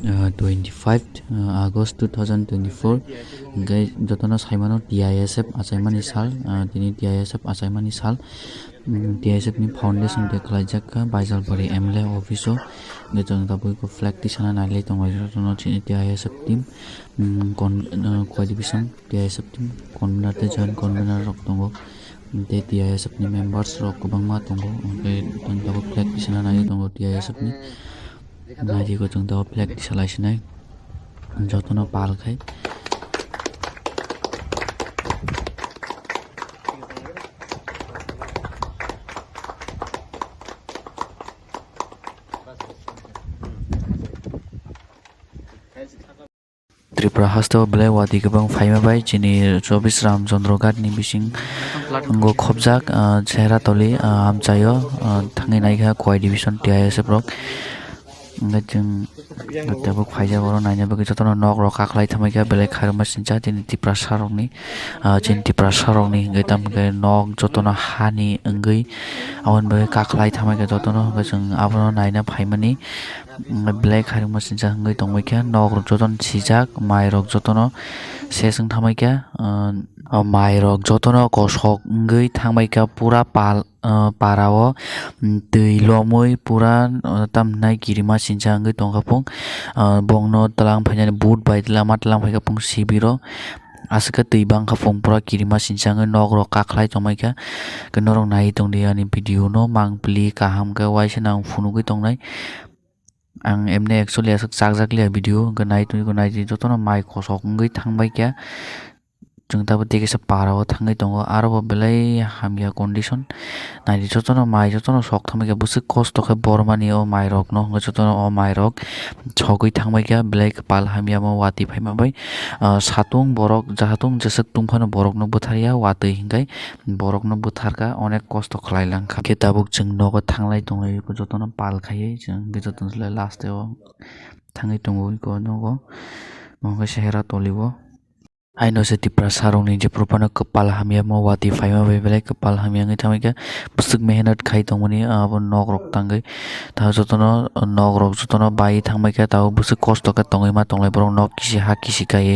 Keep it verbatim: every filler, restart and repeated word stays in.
Ah, twenty five, ah, August two thousand twenty four, hingke jotono saimano T I S F achaimani sal, ah, tini T I S F achaimani sal. Mm, T I S F ni foundation day khlaijak kha Baijalpuri M L A office o, hingke chwng tabuk flag tisana nailai tongo jotono chini T I S F team, mm, kon-, ah, Khowai division T I S F team convener tei joint convener rok tongo, tei T I S F ni members rok kwbangma tongo, hingke chwng tabuk flag tisana nailai tongo T I S F ni. Naidi ko chwng tabuk flag tisalai sinai. Jotono pal khai. Tripura haste o belai watwi kwbang phaima bai chini Chobis Ramchandra Ghat ni bising ngo khobjak, ah, Chehratoli, ah, amchaio, ah, thangwi naikha Khowai division T I S F rok. Hingke chwng tabuk phaijak oro naina bagwi jotono nok rok kakhwlai thangbaikha belai khairokma sincha chini Tiprasa rokni, ah, chini Tiprasa rokni hingke tamo hingke nok jotono hani wngwi aboni bagwi kakhwlai thangbaikha jotono hingke chwng abono naina phaimani. Belai khairokma sincha wngwi tongbaikha, nok rok jotono sijak, mai rok jotono ses wng thangbaikha, ah, o mai rok jotono kosok wngwi thangbaikha pura pal, ah, para o, mm, twi lomwi pura, ah, tamhinai kirima sincha wngwi tongkha phung, ah, bongno twlang phainani but bai lama twlang phaikha phung sibiro. Aswk khe twi bangkha phung pura kirima sincha wngwi nok rok kakhwlai tongbaikha. Khe norok naiwi tongdi ani video no mangpili kaham khe waisa nang phunugwi tongnai. Ang emni actually aswk chakjakliya video, hwnkhe nai tongwi naidi jotono mai kosok wngwi thangbaikha. Chwng tabuk tei kaisa para o thangwi tongo, aro bo belai hamya condition. Naidi jotono mai jotono sok thangbaikha, bwswk kosto khe bormani o mai rokno, hwnkhe jotono o mai rok sogwi thangbaikha, belai kwpal hamya omo watwi phaima bai. Ah, satung borok, jahatung jeswk tungphano borokno bwtharya watwi hinkhai. Borokno bwtharkha, onek kosto khlai langkha. Khe tabuk chwng nogo thanglai tonglai, jotono pal khaiwi chwng hwnkhe jotono last o thangwi tongo, eko nogo, omo khe Sehera toli o. Haino se Tiprasa rokni jephuru phano kwpal hamya omo watwi phaima bai belai kwpal hamya wngwi thangbaikha, bwswk mehenat khai tongmani abo nok rok tangwi, tamo jotono nok rok jotono bai thangbaikha, tabuk bwswk kosto khe tongwi ma tonglai borok nok kisi ha kisi kaiwi.